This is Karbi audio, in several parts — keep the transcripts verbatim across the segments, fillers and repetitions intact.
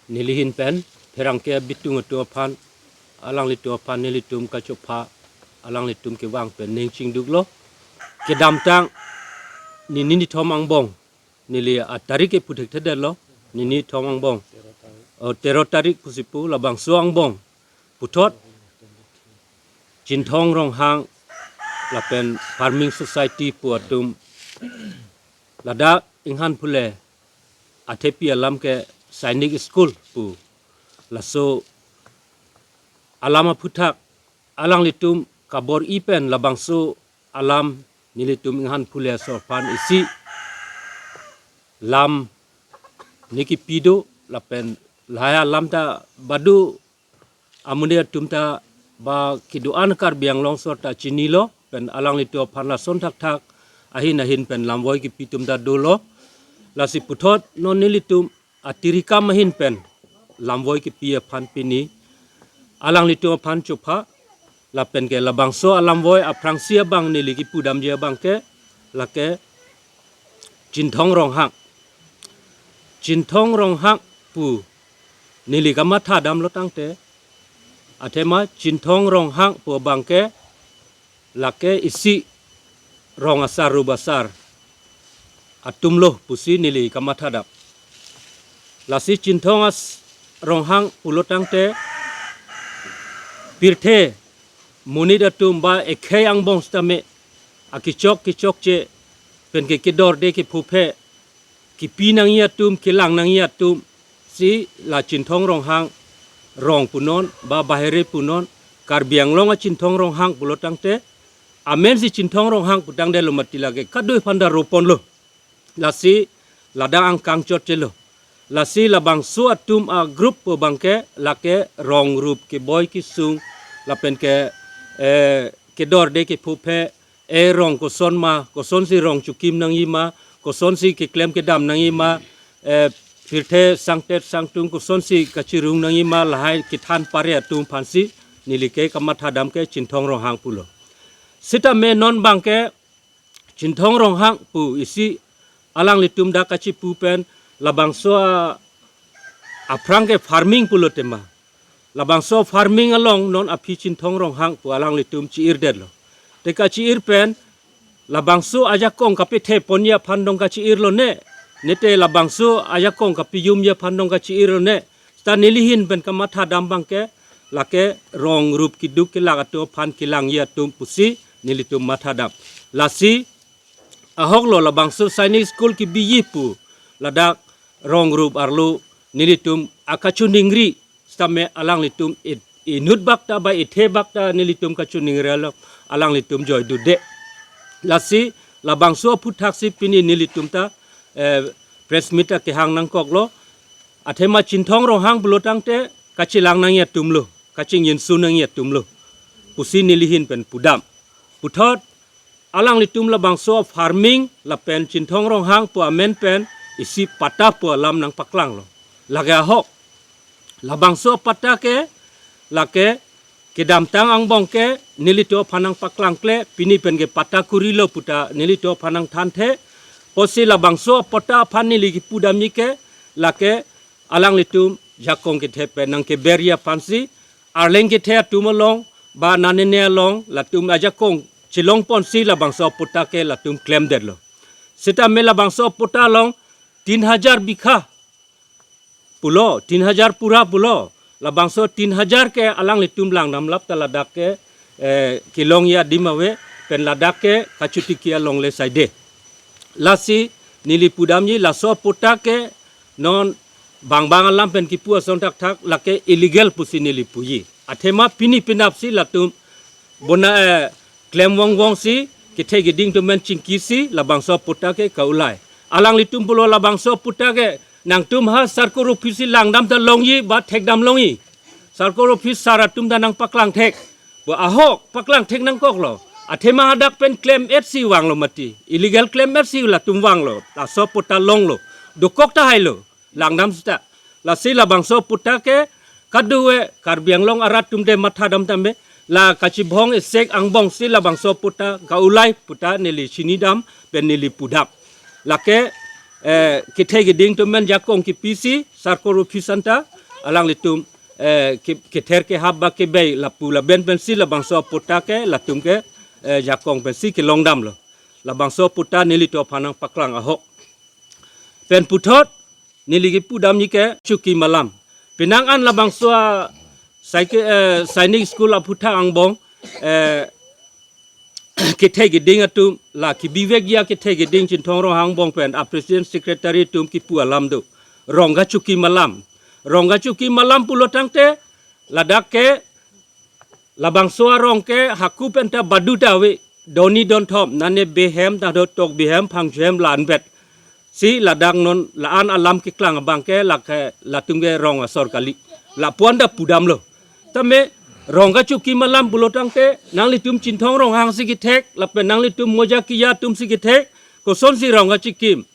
nelihin pen pherangke abitung atum aphan, alanglitum aphan nelitum kachopha, alanglitum kevang pen ning chingduklo. Kedamtang nini nithom angbong, neli atarik ke puthekthedetlo, nini nithom angbong, o, tero tarik pusi pu, labangso angbong puthot Chinthong Ronghang lapen Farming Society pu atum ladak Inghanphule athepi alam ke Sainik School pu, laso alam aphuthak alanglitum kabor-i pen labangso alam nelitum Inghanphule asor aphan isi lam ne kipi do, lapen lahai alam ta badu amonit atum ta ba kedo-an Karbi Anglong asor ta chinilo, pen alanglitum aphan lason thakthak ahin ahin pen lamvoi kipi atum ta dolo. Lasi puthot non nelitum atirikam ahin pen lamvoi kipi aphan pini alanglitum aphan chopha, lapen ke labangso alamvoi aphrangsi abang neli kipudamji abang ke lake Chinthong Ronghang. Chinthong Ronghang pu neli kamathadamlo tangte, athema Chinthong Ronghang pu abang ke lake isi rong asar rup asar atumlo pusi neli kamathadam. Lasi Chinthong as Ronghang pulo tangte, pirthe monit atum ba ekhei angbong sitame akechok kechokche pen ke kedorde kephuphe kipi nangji atum, kelang nangji atum si la Chinthong Ronghang rong punon ba bahere punon, Karbi Anglong a Chinthong Ronghang pulo tangte, amen si Chinthong Ronghang putangdetlo mati, lake kadoi aphan ta roponlo. Lasi ladak angkang chotchelo. Lasi labangso atum a group pu abang ke lake rong rup keboi kesung lapen ke, eh, kedorde kephuphe, e rong koson ma, kosonsi rong chokim nangji ma, kosonsi keklem kedam nangji ma, eh, pirthe sangtet sangtung kosonsi kachirung nangji ma, lahai kethan pare atum aphansi neli ke kamathadam ke Chinthong Ronghang pulo. Sitame non abang ke Chinthong Ronghang pu isi alanglitum dak kachipu pen labangso a-, aphrang ke farming pulo tema. Labangso farming along non aphi Chinthong Ronghang pu alanglitum chi-irdetlo. Te kachi-ir pen labangso ajakong kapethe ponji aphan dong kachi-irlo ne, nete labangso ajakong kapejumji aphan dong kachi-irlo ne. Sita nelihin pen kamathadam abang ke lake rong rup keduk kelak atum aphan kelangji atum pusi nelitum mathadam. Lasi ahoklo labangso Sainik School kebiji pu ladak rong rup arlo nelitum akachiningri sitame alanglitum i-, inut bak ta ba ithe bak ta nelitum kachiningri along alanglitum joidude. Lasi labangso aphuthaksi pini nelitum ta, eh, press meet ta kehang nangkoklo. Athema Chinthong Ronghang pulo tangte kachelang nangji atumlo, kachingjinso nangji atumlo pusi nelihin pen pudam. Puthot alanglitum labangso farming lapen Chinthong Ronghang pu amen pen isi patta pu alam nangpaklanglo. Lake ahok. Labangso patta ke lake kedamtang angbong ke nelitum aphan nangpaklangkle, pini pen ke patta kurilo puta nelitum aphan nangthanthe. Pusi labangso patta aphan neli kipudamji ke lake alanglitum jakong kethe pen nangkeberji aphansi, Arleng kethe atum along ba nanene along latum ajakong chelongponsi labangso patta ke latum klemdetlo. Sitame labangso patta along tin hajar bikha pulo, tin hajar pura pulo. Labangso tin hajar ke alanglitum langdamlap ta ladak ke, eh, kelongji adim ave, pen ladak ke kachotiki alongle saide. Lasi neli pudamji laso patta ke non bangbang alam pen kipu ason thakthak lake illegal pusi neli puji. Athema pini penapsi latum bona, eh, klem vongvongsi kethe keding atum pen chingkisi labangso patta ke kaulai. Alanglitum pulo labangso patta ke nangtum ha circle office si langdam ta longji ba thekdam longji. Circle office sar atum ta nangpaklangthek. Bo ahok paklangthek nangkoklo. Athema hadak pen klem-etsi vanglo mati. Illegal klem-etsi latum vanglo. Laso patta longlo. Dokok tahailo. Langdam sita. Lasi labangso patta ke kadokave Karbi Anglong arat atum de mathadam tame. La kachibhong isek angbongsi labangso patta kaulai puta neli chinidam pen neli pudam. Lake eh, kethe keding atum pen jakong kepisi, circle office anta, alanglitum, eh, ke-, kether kehap ba kebai lapu laben pensi labangso apatta ke, latum ke, eh, jakong pensi kelong damlo. Labangso apatta nelitum aphan nangpaklang ahok. Pen puthot, neli kepudamji ke chokim alam. Penang an labangso a Saike, eh, Sainik School aphuthak angbong, eh, kethe keding atum, la kebivekji akethe keding Chinthong Ronghang angbong pen, a president secretary atum kipu alam do. Rong kachokim alam. Rong kachokim alam pulo tangte, ladak ke, labangso arong ke, hako penta baduta ave, doni donthom, nane behem, nado tok behem, phangcho hem la-an bet. Si ladak non la-an alam keklang abang ke, lake latum ke rong asor kali. Lapu-an ta pudamlo. Tame rong kachokim alam pulo tangte, nanglitum Chinthong Ronghang si kethek, lapen nanglitum Moja Kiya atum si kethek, kosonsi rong kachikim.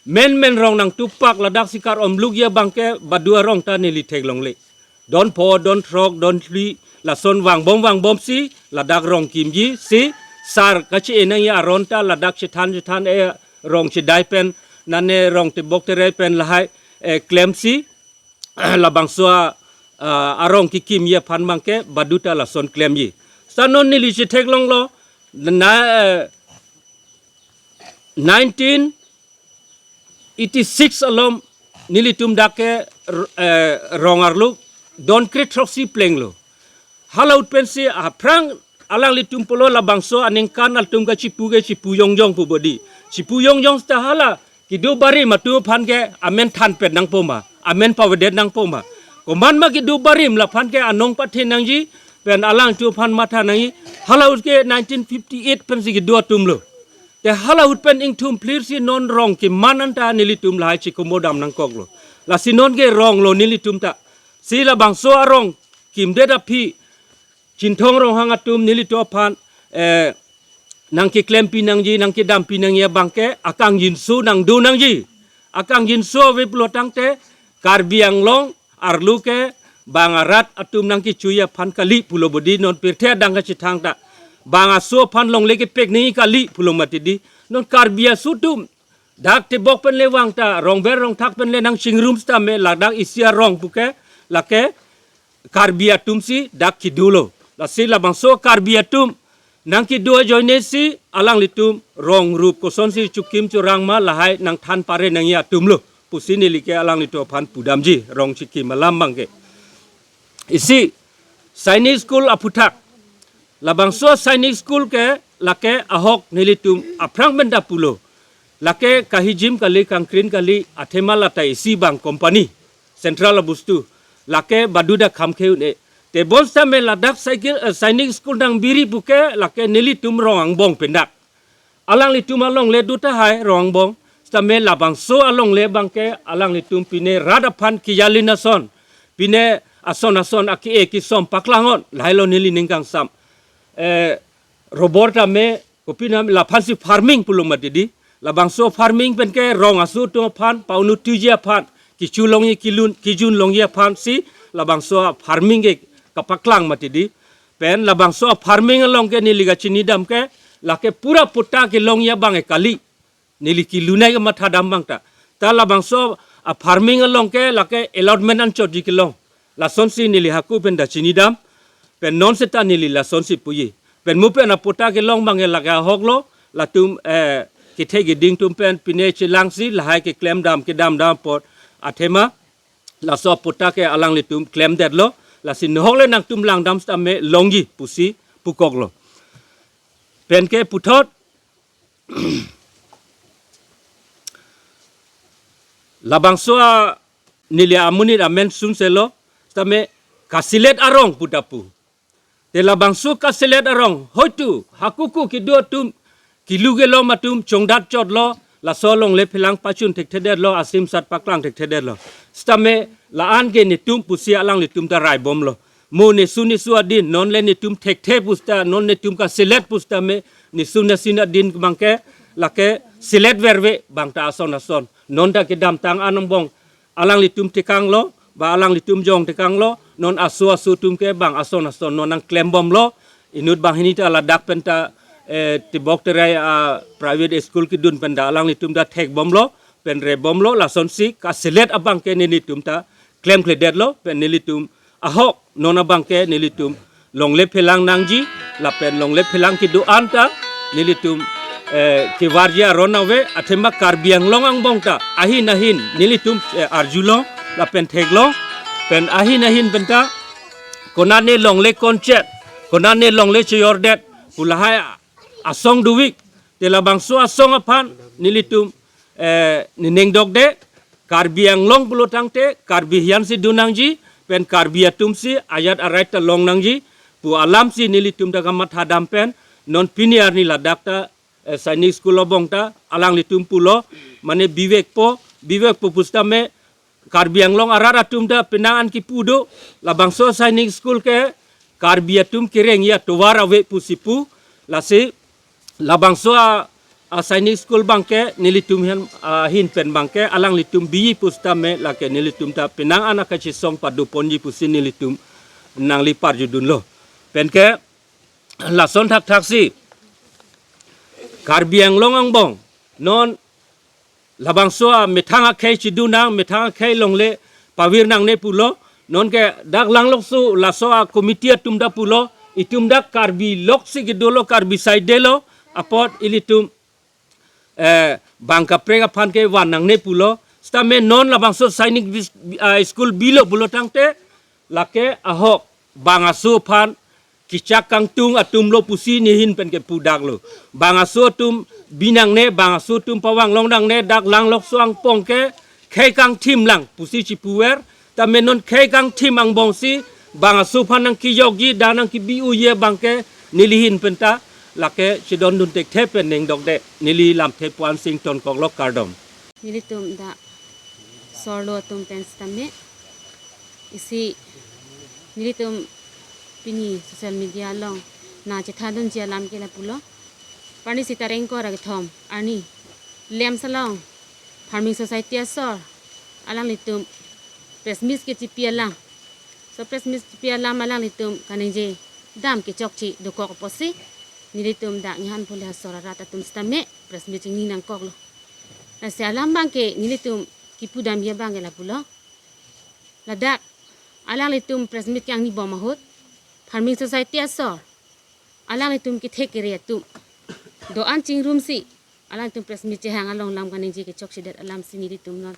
Menmen rong nangtupak ladak si kar-omlukji abang ke badu arong ta neli theklongle. Don pho, don throk, don phli, lason vangbom vangbomsi, ladak rong kimji, si sar kachi-e nangji aron ta ladak chethan chethan e rong chedai pen, nane rong tebok terei pen lahai, eh, klemsi, labangso a, ah, arong kekimji aphan abang ke baduta lason klemji. Seta non neli chetheklonglo, na, eh, nineteen eighty-six along nelitum dak ke, eh, rong arlo don kre throksi plenglo. Hala ahut pensi aphrang alanglitum pulo labangso aningkan atum kachipu ke chipu jongjong pu bodi. Chipu jongjong seta hala kedo barim atum aphan ke amen thanpet nangpo ma, amen pavedet nangpo ma. Komat ma kedo barim laphan ke anong pathe nangji, pen alangtum aphan matha nangji, hala ahut ke nineteen fifty-eight pensi kedo atumlo. Te hala ahut pen ingthum phlir si non rong keman anta nelitum lahai chikomo dam nangkoklo. Lasi non ke ronglo nelitum ta. Si labangso arong kimdet aphi Chinthong Ronghang atum nelitum aphan, eh, nangkeklempi nangji, nangkedampi nangji abang ke akangjinso nangdo nangji. Akangjinso ave pulo tangte Karbi Anglong arlo ke bang arat atum nangkechui aphan kali pulo bodi, non pirthe adang kachethang ta. Bang aso aphan longle kepek nangji kali pulo mati di. Non Karbi aso atum dak tebok pen le vang ta, rongver rongthak pen le nangchingrum seta me ladak isi arong puke, lake Karbi atum si dak kedolo. Lasi labangso Karbi atum nangkedo ajoine si alanglitum rong rup kosonsi chokim chorang ma lahai nangthan pare nangji atumlo pusi neli ke alanglitum aphan pudamji rong chikim alam abang ke. Isi Sainik School aphuthak. Labangso Sainik School ke lake ahok nelitum aphrang penta pulo. Lake kahijim kali, kangkrin kali, athema lata isi abang company, central abustu, lake baduta kham khe un-e. Te bonseta me ladak cycle, eh, Sainik School nangbiri puke lake nelitum rong angbong pendak. Alanglitum alongle do tahai rong angbong. Seta me labangso alongle abang ke alanglitum pine rat aphan kejali ason, pine ason ason ake-e kesom paklang on, lahailo neli ning kangsam. Eh, robor tame, kopi nam, laphansi farming pulo mati di. Labangso farming pen ke rong aso atum aphan, paunu tuji aphan, kechu longji, kelun, kejun longji aphan si labangso farming ke kapaklang mati di. Pen labangso farming along ke neli kachinidam ke lake pura patta kelongji abang ke kali. Neli kelun ai kematha dam abang ta. Ta labangso a farming along ke lake allotment anchotji kelong. Lasonsi neli hako penta chinidam. Pen non seta neli lasonsi puji. Pen mo pen apatta kelong abang ke lake ahoklo. Latum, eh, kethe keding atum pen pine chelangsi lahai keklem dam kedam dam apot athema laso apatta ke alanglitum klemdetlo. Lasi nohok le nangtum langdam seta me longji pusi pukoklo. Pen ke puthot labangso a neli amonit amen sunselo, sitame kaselet arong pu ta pu. Te labangso kaselet arong, hoitu, hakuku kedo atum, kelu kelom atum, chongdat chotlo, laso alongle phelang pachun thekthedetlo, asim sat paklang thekthedetlo. Sitame la-an ke netum pusi alanglitum ta raibomlo. Mo nesu nesu adin, non le netum thekthe pu seta, non netum kaselet pu sitame, nesu nesin adin abang ke, lake selet verve abang ta ason ason. Non ta kedamtang an angbong, alanglitum tekanglo, ba alanglitum jong tekanglo, non aso aso atum ke bang ason ason, non nangklembomlo, inut banghini ta ladak penta, eh, tebok terai, ah, private school kedun penta, alanglitum ta thekbomlo, pen rebomlo, lasonsi kaselet abangke nelitum ta klemkledetlo, pen nelitum ahok non abangke nelitum longle phelang nangji, lapen longle phelang kedo-an ta nelitum, eh, kevarji aron ave, athema Karbi Anglong angbong ta ahin ahin nelitum, eh, arjulong lapen theklong, pen ahin ahin penta konane longle konchet, konane longle cheyordet pu lahai asong dovik, te labangso asong aphan nelitum, eh, neneng dokde, Karbi Anglong pulo tangte Karbi hiansi dun nangji, pen Karbi atumsi ajat arai ta long nangji pu alamsi nelitum ta kamathadam pen, non pini arni ladak ta, eh, Sainik School abong ta alanglitum pulo, mane bivekpo, bivekpo pusitame Karbi Anglong arat atum ta penang an kipu do, labangso Sainik School ke Karbi atum kerengji atovar ave pusi pu, lasi labangso a, a Sainik School abangke nelitum ahin, ahin pen abangke alanglitum biji pusitame lake nelitum ta penang an akachisong padoponji pusi nelitum nangli parjudunlo. Penke lason thakthaksi Karbi Anglong angbong non labangso amethang akhei chidun nang, methang akhei longle pavir nangne pulo. Nonke dak Langlokso laso a committee atum ta pulo, itum dak Karbi loksi kedolo, Karbi side lo, apot ilitum, eh, bang kaprek aphan kevan nangne pulo. Sitame non labangso Sainik bis-, ah, School bilo pulo tangte, lake ahok bang aso aphan kechak kangtung atumlo pusi nehin pen kepudaklo. Bang aso atum bi nangne, bang aso atum pavang long nangne, dak Langlokso angbong ke khei kangthim lang pusi chipuver. Tame non khei kangthim angbongsi bang aso aphan nangkejokji, dak nangkebi-oji abangke nelihin penta lake chedondun thekthe pen neng dokde, neli lamthe pu-an si ingtonkoklo, kardom. Nelitum dak sorlo atum pen sitame isi nelitum pini social media along nangchethadunji alam ke lapulo. Parni sita ingkoi ra kethom arni Lemsa along Farming Society asor alanglitum press meet kechipi alam. So press meet chipi alam alanglitum kaningje dam kechokche dokok apotsi nelitum dak Nihang Phule asor arat atum sitame press meet chingni nangkoklo. Lasi alam abangke nelitum kipudamji abangke lapulo. Ladak alanglitum press meet kangni bom ahut Farming Society asor alanglitum kethek kere atum do-an chingrumsi alanglitum press meet chehang along lam kaningje kechokchedet alamsi nelitum non,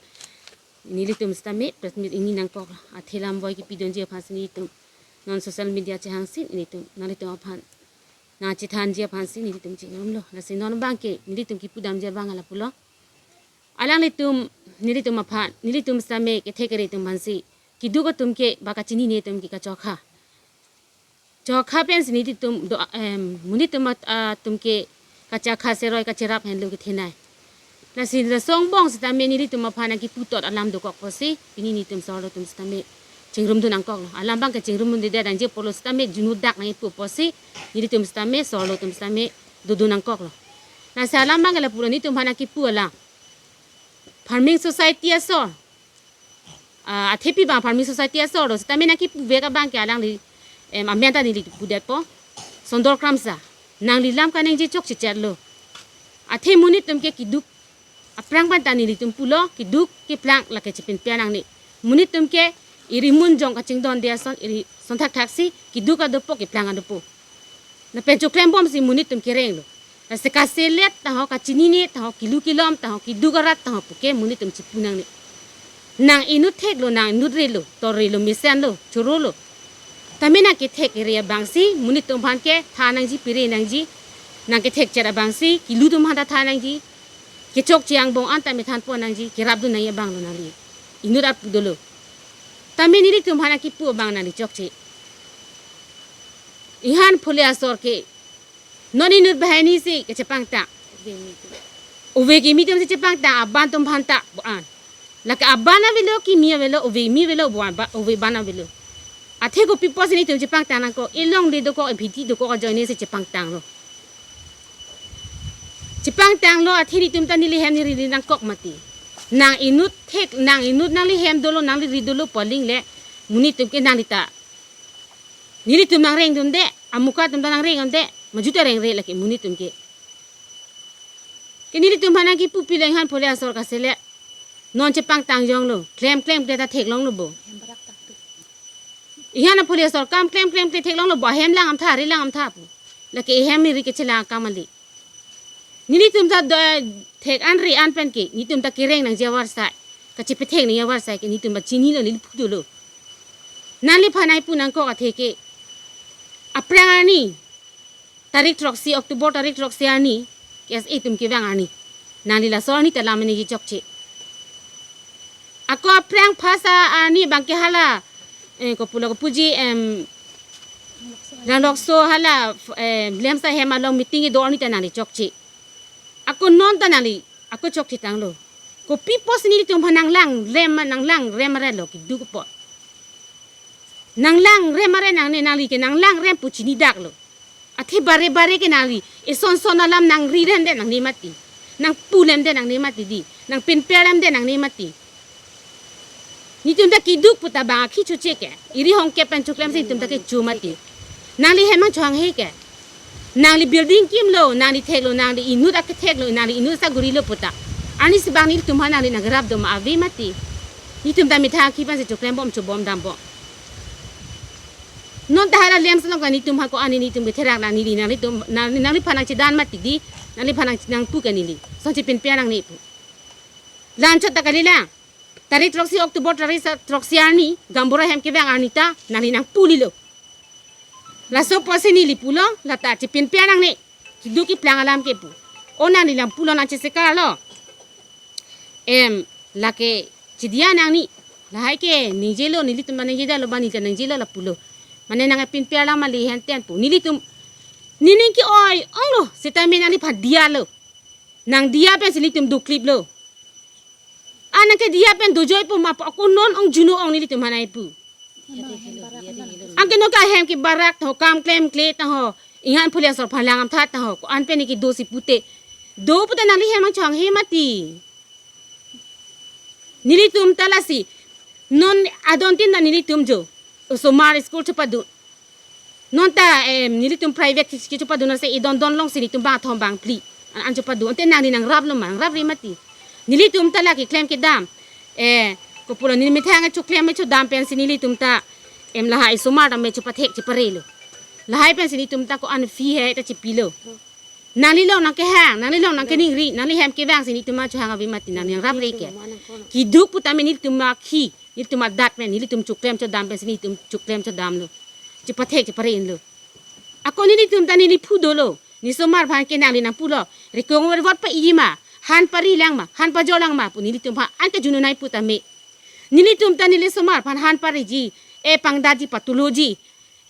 nelitum sitame press meet ingni nangkok, athe lam voi kipidunji aphansi nelitum non social media chehangsi nelitum nanglitum aphan nangchethanji aphansi nelitum chingrumlo. Lasi non abangke nelitum kipudamji abang lapulo. Alanglitum, nelitum aphan, nelitum sitame kethek kere atum aphansi keduk atum ke ba kachinine atum ke kachokha. Chokha pensi nelitum do, em, monit atum at-, atum ke kachokha seroi kacherap henlo kethenei. Lasi laso angbong sitame nelitum aphan nangkiputot alam dokok apotsi pini nelitum sorlo atum sitame chingrumdun nangkoklo. Alam abangke chingrumdunde nangji pulo sitame junu dak nangkipu apotsi nelitum sitame sorlo atum sitame dodun nangkoklo. Lasi alam abangke lapulo, nelitum aphan nangkipu alam. Farming Society asor, ah, athepi abang Farming Society asor do sitame nangkipuvek abangke alangli, em, amen ta neli pudetpo. Sondor Kramsa, nangli lam kaningje chokchechetlo. Athe monit atum ke keduk aphrang pen ta nelitum pulo, keduk keplang lake chepinpia nangne. Monit atum ke irimun jong kachingdonde ason, iri son thakthaksi keduk adopo, keplang adopo. Lapen choklembomsi monit atum kerenglo. Lasi kaselet taho, kachinine taho, kilu kilom taho, keduk arat taho puke monit atum chipu nangne. Nang inut theklo, nang inut relo, torrelo, mesenlo, chorolo. Tame nangkethek kere abangsi monit atum aphan ketha nangji, pire nangji, nangkethekchet abangsi kilu atum aphan ta tha nangji, kechokche angbong an ta methanpon nangji, kerapdun nangji abanglo nangli inut apu dolo. Tame nelitum aphan nangkipu abang nangli chokche. Nihang Phule asor ke non inut banghini si kechepangtang. Ove kimi atumsi chepangtang, aban atum aphan ta bo-an. Lake aban avelo, kimi avelo, ove kimi avelo, bo-an ba, ove aban avelo. Athe kopi apotsi nelitum chepangtang nangkok, elongle dokok, ebhiti dokok ajoinesi chepangtanglo. Chepangtanglo, athe nelitum ta neli hem neli ri nangkok mati. Nang inut thek, nang inut nangli hem dolo, nangli ri dolo pu aling le, monit atum ke nangli ta, nelitum nangrengdunde, amuka atum ta nangrengdunde, maju ta rengre lake monit atum ke. Ke nelitum aphan nangkipu pilo Nihang Phule asor kaselet. Non chepangtang jonglo, klem klem kle ta theklonglo bo. Ihan aphulia sorkam klem klem kle theklonglo bo, ahem lang amtha, ari lang amtha pu. Lake ehem iri kechelang akam kali. Nelitum ta do-, thek an ri an pen ke, nelitum ta kereng nangji avarsai. Kachepethek nangji avarsai ke, nelitum ta chinilo, neli pudolo. Nangliphan nangpu nangkok athe ke. Aphrang arni, tarik throksi, October tarik throksi arni, K S A atum kevang arni. Nangli laso arni ta lam nangji chokche. Ako aphrang phasa arni abang ke hala, eh, kopulo kopuji, em, Langlokso hala, em, Lemsa hem along meeting kedo arni ta nangli chokche. Ako non ta nangli, ako chokche tanglo. Kopi apotsi nelitum aphan nanglangrem, nanglangrem arelo keduk apot. Nanglangrem are nangne, nangli ke nanglangrem pu chinidaklo. Athe bare bare ke nangli, eson son alam nangrirem det nangne mati. Nangpulem det nangne mati di. Nangpenperlem det nangne mati. Netum ta keduk pu ta bang akhi choche ke. Iri hongke pen choklemsi netum ta kecho mati. Nangli hem nangchohanghe ke. Nangli building kimlo, nangli theklo, nangli inut aketheklo, nangli inut sagurilo pu ta. Arnisi bang netum aphan nangli nangrap do ma ave mati. Netum ta methang akhi pensi choklembom chobom dambom. Non ta hala Lemsa along ke netum hako ani netum ketherak nang neli nanglitum, nang, nangliphan nangchedan mati di, nangliphan nang, nangpu ke neli. Sonsi pinpia nangne pu. Lanchot ta kalilang. Tarik throksi October tarik sa-, throksi arni, gaonbura hem kevang arni ta, nangli nangpulilo. Laso apotsi neli pulo, lata chepinpia nangne. Keduk keplang alam ke pu. O nangli nangpulo nangchesekarlo. Em, lake chidia nangne. Lahai ke, ningjelo, nelitum nangjedetlo, ba neli ta nangjelo lapulo. Mane nangpinpia alam ali henten pu. Nelitum, nening ke-oi, onglo, seta me nangliphan dialo. Nangdia pensi nelitum dukliplo. Anke dia pen dojoi pu ma pu ako non ong juno ong nelitum aphan nangpu. Anke non ke ahem kebarak ta ho kam klemkle ta ho. Inghan aphulia sorkam lang amtha ta ho. Ko-an pen ke dosi pute. Do pute nangli hem nangchohanghe mati. Nelitum ta lasi. Non adon tin ta nelitum jo. Osomar school chepadu. Non ta, em, nelitum private ke, ke chepadun ase idon don longsi netum bangthom bangphli. An, an chepadun. Ante nangli nangraplo ma, nangrapre mati. Nelitum ta lake klem kedam. Eh, kopulo neli methang choklem me chodam pensi nelitum ta. Em, lahai osomar ta me chepathek cheparelo. Lahai pensi netum ta ko-an fee he ta chepilo. Nangli long nangkehang, nangli long nangkeningri, nangli hem kevangsi netum achohang ave mati nangli nangrapre ke. Keduk pu tame netum akhi, netum adat pen, nelitum choklem chodam pensi netum choklem chodamlo. Chepathek cheparenlo. Ako nelitum ta neli pudolo. Ne osomar aphan ke nangli nangpulo. Rikong vervot pa-iji ma. Han parilang ma. Han pajorlang ma. Pu nelitum aphan anke jununai pu tame. Nelitum ta neli osomar aphan han pariji. E pangdaji patuloji.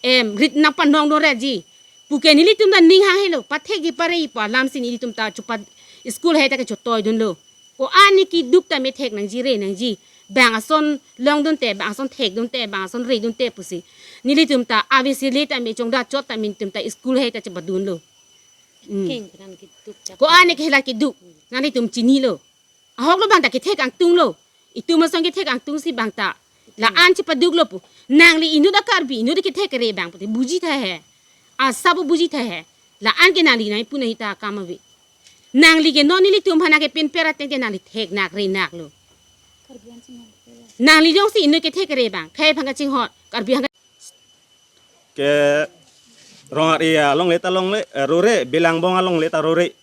Em, rit nangpanong doreji. Puke nelitum ta ning hanghelo. Pathekji pareji pu alamsi nelitum ta chopa school he ta kechotoi dunlo. Ko-an ne keduk tame thek nangji re nangji. Bang ason longdunte, bang ason thekdunte, bang ason redunte pusi. Nelitum ta avesele tame chongda chot tame netum ta school he ta chepadunlo. Hmm. Ko-an ne kehela keduk. Nanglitum chinilo. Ahoklo bang ta kethek angtunglo. Itum asong kethek angtungsi bang ta. La-an chepaduklo pu. Nangli inut a-Karbi, inut kethek kere bang pute buji tha he. Asa bo buji tha he. La-an ke nangli nangpu nangji ta akam ave. Nangli ke non nelitum aphan nangkepinper ateng ke nangli theknak renaklo. Nangli jongsi inut kethek kere bang, khei aphan kachinghon, Karbi aphan ke rong area alongle ta longle, eh, rore, Belangbong alongle ta rore.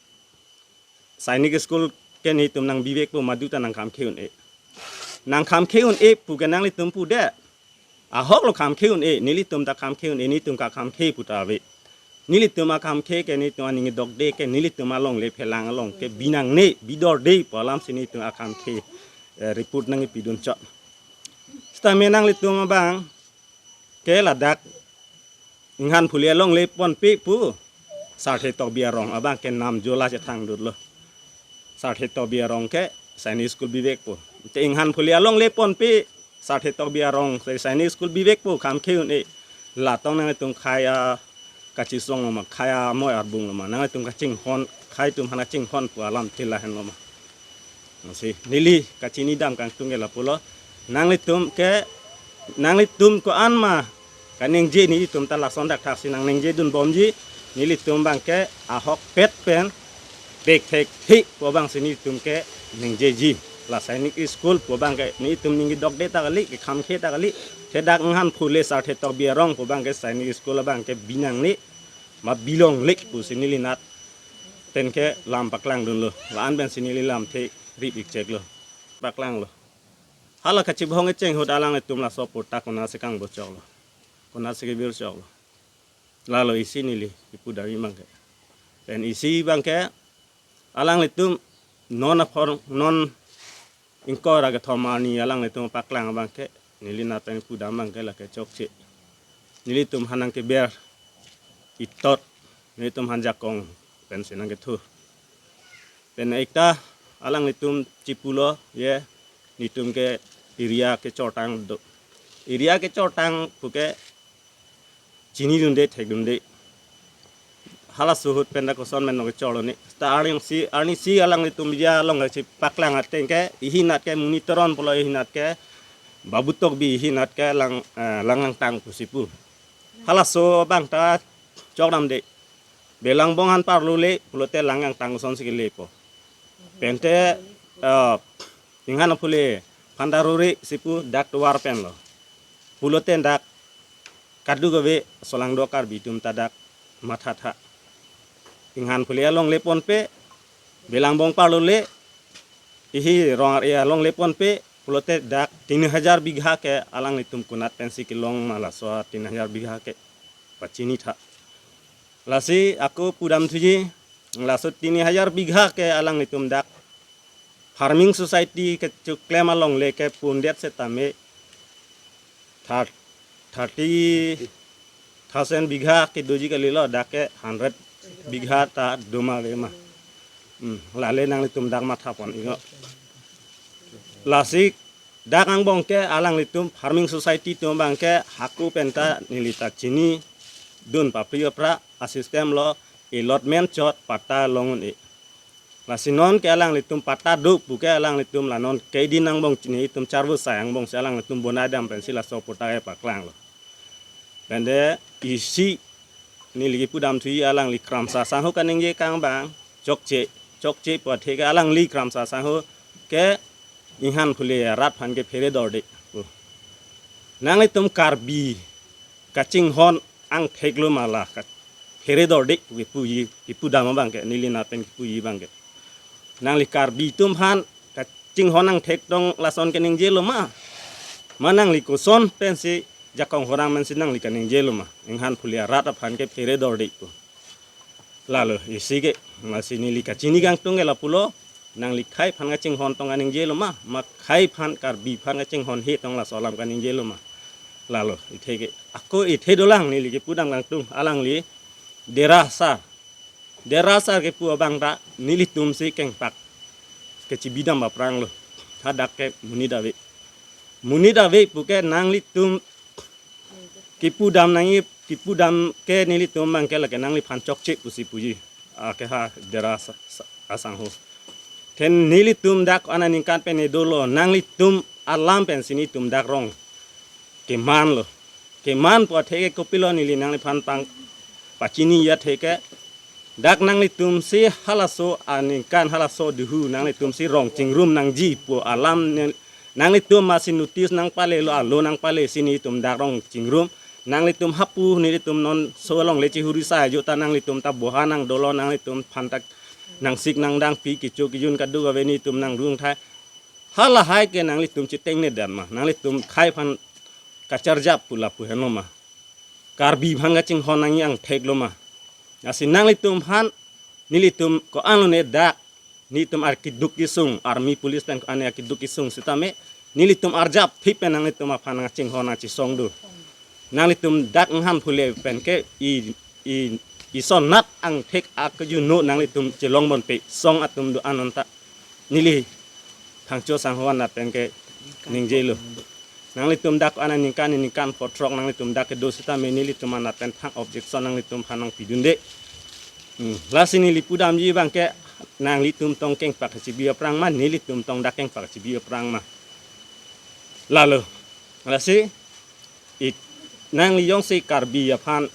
Sainik School ke netum nangbiwekpo madu ta nangkhamkhe un-e. Nangkhamkhe un-e puke nanglitum pudet. Ahoklo khamkhe un-e, nelitum ta khamkhe un-e, netum kakhamkhe pu ta ave. Nelitum akhamkhe ke netum aning dokde ke nelitum alongle phelang along ke binangne, bidorde pu alamsi netum akhamkhe, eh, report nangkepidun chot. Sitame nanglitum abang ke ladak Inghan Phuli alongle ponpe pu. Sarthe Tokbi arong abang ke namjola chethang dutlo. Sarthe Tokbi arong ke Sainik School biwekpo. Te Inghan Phuli alongle ponpe Sarthe Tokbi arong se Sainik School biwekpo khamkhe un-e. Latong nangtum khei a kachisong lo ma, khei amoi arbung lo ma. Nangtum kachinghon, khei atum aphan kachinghon pu alam tila henlo ma. Lasi, neli kachinidam kangtung ke lapulo. Nanglitum ke, nanglitum ko-an ma kaningje nelitum ta lason dakthaksi nangningje dunbomji, nelitum abang ke ahokpet pen, thekthekthe pu abangsi nelitum ke ningjeji. La Sainik School pu abangke nelitum ning kedokde ta kali, kekham khe ta kali. Te dak Inghan Phule Sarthe Tokbi arong pu abangke Sainik School abangke binangne ma bilongle pusi neli nat penke lam paklangdunlo. La-an pensi neli lamthe rip-ik cheklo. Paklanglo. Hala kachibhong kecheng ahut alanglitum laso patta konatsi kangbochoklo, konatsi kebirchoklo. Lalo isi neli kipudam abangke. Pen isi abangke alanglitum non aphor non ingkoi ra kethom arni alanglitum paklang abangke, neli nat pen pudam abangke lake chokche. Nelitum aphan nangkeber itot, nelitum aphan jakong pensi nangkethu. Pen ekta alanglitum chipulo, ye, netum ke area kechortang do. Area kechortang puke chinidunde, thekdunde. Halaso ahut pen ta koson men nangkechorlo ne. Ta arnisi, arnisi alanglitum ya along kachipaklang ateng ke, ihi nat ke Muni Teron pulo, ihi nat ke Babu Tokbi, ihi nat ke Lang, eh, Langlangtang pusi pu. Halaso abang ta chokdamde. Belangbong aphan parlule pulote Langlangtang asonsi kelepo. Pente, eh, Inghan Phule aphan ta ruri si pu dak tovar penlo. Pulote dak kadokave solangdo Karbi atum ta dak mathatha. Inghan Phule along leponpe, Belangbong parlule, ihi rong ar-e along leponpe, pulote dak tin hajar bigha ke alanglitum konat pensi kelong ma laso tin hajar bigha ke pachinitha. Lasi ako pudam thuji, laso tin hajar bigha ke alanglitum dak farming society kechoklem along le ke pundet setame thir-, thirty thousand bigha kedoji kalilo, dak ke hundred bigha ta do ma ave ma. Hmm, lale nanglitum dak mathapon ingo. Lasi dak angbong ke alanglitum farming society atum abangke hako pen ta neli ta chinidun papri papra a-system lo, allotment chot patta long un-e. Lasi non ke alanglitum patta do puke alanglitum la non keding angbong chini itum charvo sai angbongsi alanglitum bonai dam pensi laso patta ke paklanglo. Pente isi neli kipudam thuji, alangli Kramsa Sangho kaningje kang abang chokche, chokche pu athe ke alangli Kramsa Sangho ke Inghan Phule arat aphan ke phere dorde. Nanglitum Karbi kachinghon angthek lo ma la ka phere dorde pu kipuji, kipudam abangke, neli nat pen kipuji abangke. Nangli Karbi atum aphan kachinghon angthek tong lason keningjelo ma? Ma nangli koson pensi jakong horang pensi nangli kaningjelo ma? Inghan Phule arat aphan ke phere dorde pu. Lalo isi ke, masi neli kachini kangtung ke lapulo, nangli khei aphan kachinghon tong kaningjelo ma? Ma khei aphan, Karbi aphan kachinghon he tong laso alam kaningjelo ma? Lalo ithe ke, ako ithe dolang neli kipudam kangtung, alangli Dera Sar. Dera Sar kepu abang ta nelitumsi kengpak kachibidam aphrang lo. Hadak ke monit ave. Monit ave puke nanglitum kipudam nangji, kipudam ke nelitum abangke lake nangliphan chokche pusi puji. Ake ha Dera Sa-, Sa-, Asangho. Then nelitum dak ko-an aningkan pen dolo, nanglitum alam pensi netum dak rong kemanlo. Keman pu athe ke kopilo neli nangliphan pang pachini athe ke, dak nanglitumsi halaso aningkan, halaso duhu nanglitumsi rong chingrum nangji pu alam ne-, nanglitum masi notice nangpalelo, alo nangpale si netum dak rong chingrum. Nanglitum hapu, nelitum non so along le chihuri sai ajo ta nanglitum ta boha nang dolo, nanglitum aphan ta nangsik nangdangpi, kecho kejun kadokave netum nangrung thai. Halahai ke nanglitum chitengne dan ma? Nanglitum khei aphan kacharjap pu lapu heno ma? Karbi aphan kachinghon nangji angthek lo ma? Lasi nanglitum aphan nelitum ko-an lone dak, netum ar keduk kesung, army police pen ko-an ar keduk kesung sitame, nelitum arjap thip pen nanglitum aphan nangchinghon nangchisong do. Nanglitum dak Inghan Phule pen ke i, i, isonat angthek akjuno nanglitum chelong bonpe song atum do-an anta neli Thangcho Sangho anat pen ke ningjelo. Nanglitum dak ko-an aningkan, ningkan pho throk nanglitum dak kedo sitame nelitum anat pen thang objection nanglitum aphan nangpidunde. Hmm, lasi neli pudamji abangke nanglitum tong kengpak kachibi aphrang ma, nelitum tong dak kengpak kachibi aphrang ma? Lalo. Lasi it nangli jongsi Karbi aphan,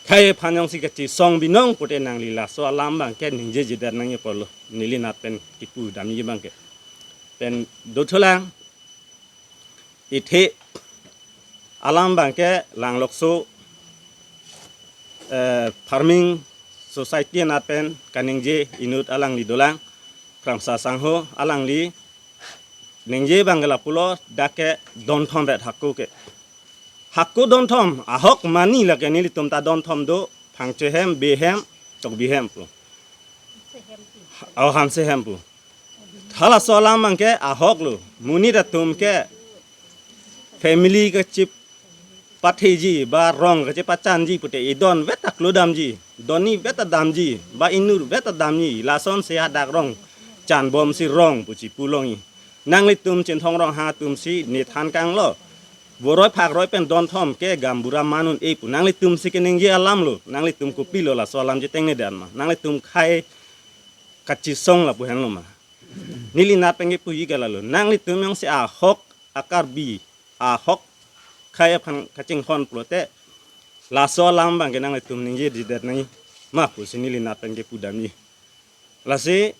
khei aphan jongsi kachisong binong pute nangli laso alam abangke ningjejedet nangji apotlo, neli nat pen kipudamji abangke. Pen dothulang, ithe alam abangke Langlokso eh, Farming Society anat pen kaningje inut alangli dolang, Kramsa Sangho. Alangli ningje abangke lapulo, dak ke donthom ret hako ke. Hako donthom, ahok mani lake nelitum ta donthom do, Phangcho hem, Bey hem, Tokbi hem pu. Oh, Hanse hem pu. Halaso alam abangke ahok lo. Monit atum ke family kachipatheji ba rong kachipachanji pute idon vet ta klodamji, donni vet ta damji, ba inut vet ta damji, lasonsi hadak rong chanbomsi rong pusi pulongji. Nanglitum Chinthong Ronghang atumsi ne than kanglo. Boroi phakroi pen donthom ke gaonbura man un-e pu. Nanglitumsi keningje alam lo. Nanglitum kopilo laso alam chetengne dan ma? Nanglitum khei kachisong lapu henlo ma? Neli anat pen kepuji ke lalo. Nanglitum jongsi ahok a-Karbi, ahok khei aphan kachinghon pulote, laso alam abangke nanglitum ningjejidet nangji ma pusi neli anat pen kepudamji. Lasi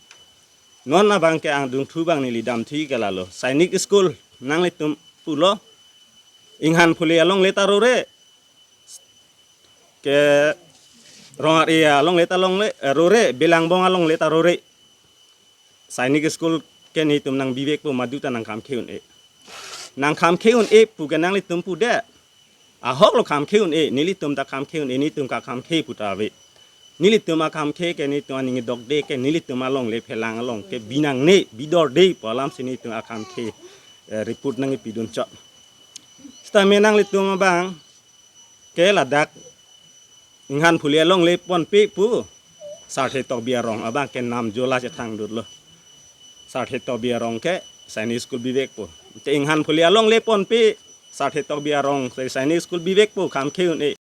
non abangke angdungthu abang neli damthu ke lalo. Sainik School nanglitum pulo, Inghan Phule alongle ta rore, ke Rong-ar-e alongle ta longle, eh, rore, Belangbong alongle ta rore. Sainik School ke netum nangbibe po, madu ta nangkhamkhe un-e. Nangkhamkhe un-e pu ke nanglitum pudet. Ahok lo khamkhe un-e, nelitum ta khamkhe un-e, netum kakhamkhe pu ta ave. Nelitum akhamkhe ke netum aning dokde ke nelitum alongle phelang along ke binangne, bidorde pu alamsi netum akhamkhe, eh, report nangkepidun chot. Sitame nanglitum abang ke ladak Inghan Phule alongle ponpe pu, Sarthe Tokbi arong abangke namjola chethang dutlo. Sarthe Tokbi arong ke Sainik School bibek po. Te Inghan Phule alongle ponpe, Sarthe Tokbi arong, Sainik School bibek po, khamkhe un-e.